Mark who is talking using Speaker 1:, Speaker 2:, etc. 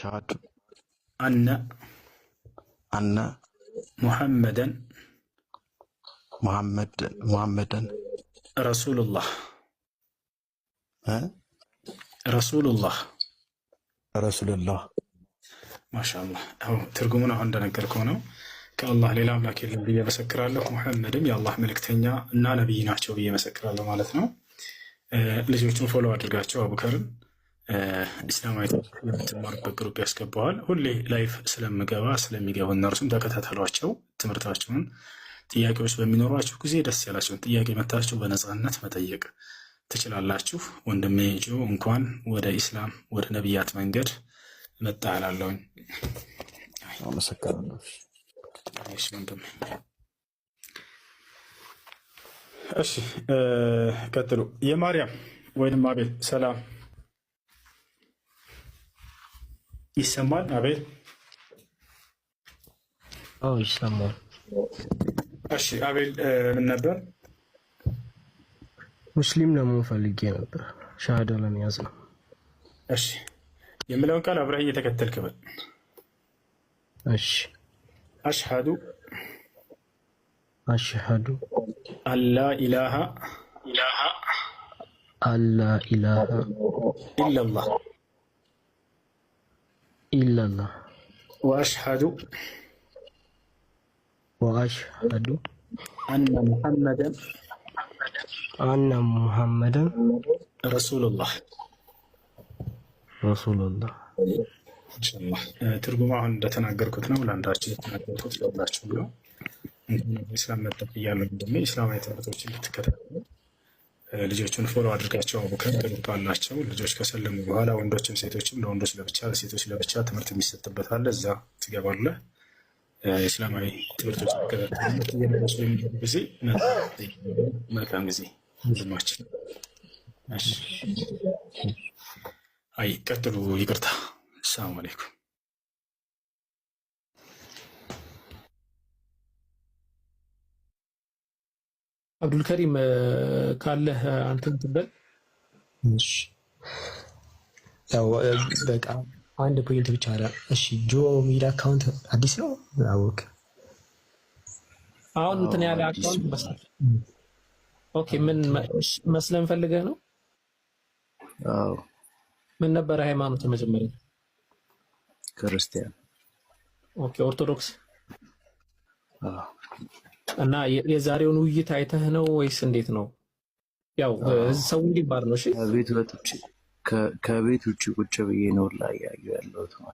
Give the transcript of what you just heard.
Speaker 1: أشهد
Speaker 2: أن
Speaker 1: أن
Speaker 2: محمدا
Speaker 1: محمدا
Speaker 2: رسول الله
Speaker 1: እ
Speaker 2: رسول الله።
Speaker 1: رسول الله።
Speaker 2: ማሻአላህ። አዎ ትርጉሙን አሁን እንደነገርከው ነው። ከአላህ ሌላ አምላክ የለም ብዬ መሰክራለሁ፣ ሙሐመድም የአላህ መልእክተኛ እና ነቢይ ናቸው ብዬ መሰክራለሁ ማለት ነው። ልጆቹን follow አድርጋቸው። አቡከርን እስላማዊ የምትማሩበት group ያስገባዋል። ሁሌ live ስለምገባ ስለሚገቡ እነርሱም ተከታተሏቸው። ትምህርታቸውን ጥያቄዎች በሚኖሯችሁ ጊዜ ደስ ያላቸውን ጥያቄ መታችሁ በነፃነት መጠየቅ ትችላላችሁ። ወንድሜ ጆ እንኳን ወደ ኢስላም ወደ ነቢያት መንገድ መጣ እላለሁኝ።
Speaker 1: አመሰግናለሁ።
Speaker 2: እሺ ወንድሜ፣ እሺ ቀጥሉ። የማርያም ወይንም አቤል ሰላም ይሰማል? አቤል።
Speaker 3: አዎ ይሰማል።
Speaker 2: እሺ አቤል፣ ምን ነበር?
Speaker 3: ሙስሊም ለመሆን ፈልጌ ነበር፣ ሻሃዳ ለመያዝ ነው።
Speaker 2: እሺ የምለውን ቃል አብረህ እየተከተልክ በል።
Speaker 3: እሺ።
Speaker 2: أشهد
Speaker 3: أشهد
Speaker 2: أن لا إله
Speaker 3: أن لا إله
Speaker 2: إلا الله
Speaker 3: إلا الله
Speaker 2: وأشهد
Speaker 3: وأشهد
Speaker 2: أن محمدا
Speaker 3: أن محمدا
Speaker 2: رسول الله።
Speaker 3: رسول الله።
Speaker 2: ኢንሻአላህ። ትርጉሙ አሁን እንደተናገርኩት ነው። ለአንዳችሁ የተናገርኩት ለሁላችሁ ነው። ኢስላም መጠቅ እያለሁ ወንድሜ ኢስላማዊ ትምህርቶችን እንድትከታተሉ ልጆቹን follow አድርጋቸው። አቡከር group አላቸው። ልጆች ከሰለሙ በኋላ ወንዶችም ሴቶችም፣ ለወንዶች ለብቻ ለሴቶች ለብቻ ትምህርት የሚሰጥበት አለ። እዛ ትገባለህ። እስላማዊ ትምህርቶች ትከታተሉ ጊዜ መልካም ጊዜ ወንድማችን። እሺ፣ አይ ቀጥሉ። ይቅርታ። ሰላም አለይኩም።
Speaker 4: አብዱልከሪም ካለህ አንተን ትበል።
Speaker 5: እሺ ያው በቃ አንድ point ብቻ አለ። እሺ ጆ ሚል account አዲስ ነው አወቅ።
Speaker 4: አሁን እንትን ያለ account ይመስላል። Okay ምን መስለም ፈልገህ ነው?
Speaker 6: አዎ።
Speaker 4: ምን ነበረ ሃይማኖት መጀመሪያ?
Speaker 6: ክርስቲያን።
Speaker 4: Okay ኦርቶዶክስ።
Speaker 6: አዎ።
Speaker 4: እና የዛሬውን ውይይት አይተህ ነው ወይስ እንዴት ነው? ያው ሰው እንዲማር ነው። እሺ።
Speaker 6: ከቤት ወጥቼ ከቤት ውጭ ቁጭ ብዬ ነው ላይ ያየሁ ያለሁት ማለት።